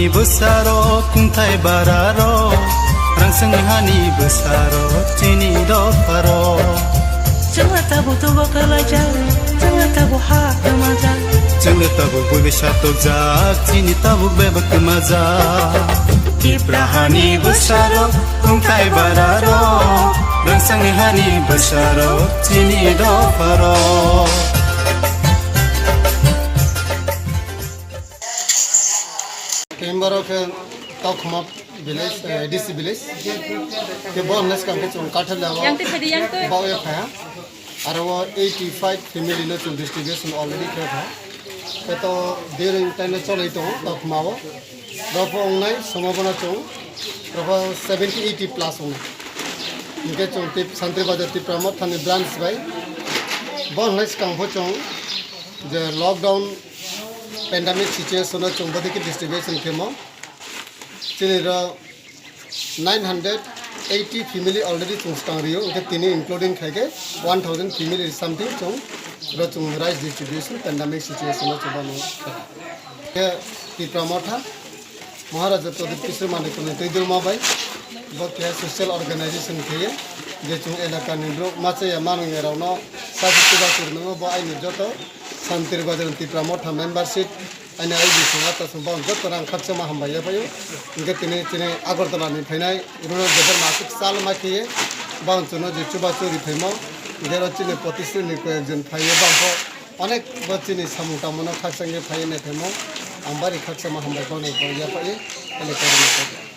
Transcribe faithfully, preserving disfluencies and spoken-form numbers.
Bwsarok, kungthai bararok, rangsangni hani bwsarok, chini dopharok. Chwngno tabuk tubo kwlaijak, chwngno tabuk ha kwmajak. Chwngno tabuk bui bai satokjak, chini tabuk bebak kwmajak. Tipra hani bwsarok, kungthai bararok, rangsangni hani bwsarok, chini dopharok. Kembaro khe Tokma village, eh, A D C village. Khe bo hwnle swkang khe chwng Kathar lama Yang twi phai di, yang twi. Bao ya phaya. Aro o eighty five family no chwng distribution already khe kha. Khe to during time no cholai tongo Tokma o. Ropo ongnai somo bono chwng ropo seventy eighty plus ongnai. Hinkhe chwng tip Santri Bazar Tipra Mothani branch bai. Bo hwnle swkang pho chwng je lockdown pandemic situation o chwng bodikhe distribution khemo. Chini ro nine hundred eighty family already chwng swkang rio, hinkhe tini including khaikhe one thousand family something chwng ro chwng rice distribution pandemic situation o chwng bono kha. Khe Tipra Motha Maharaja Pradip Kishore Manikya ni twi dulma bai bo khe social organization khaiye je chwng elaka ni borok machaya manwngya rok no sasi chubachu rwngo bo aini joto Santri Bazar ni Tipra Motha membership aini I B song ata song bo joto rang khakchangma hambai yaphaio. Hinkhe tini chini Agartala ni phainai rural gazette masuk salma khaiye bo chwngno je chubachu ri phaimo hinkhe ro chini potisri ni koyek jon phaiye bo Onek bo chini samung tangmano khakchangwi phaiwi naiphaimo, ang bari khakchangma hambai bono bo yaphai, ele kwrwngno.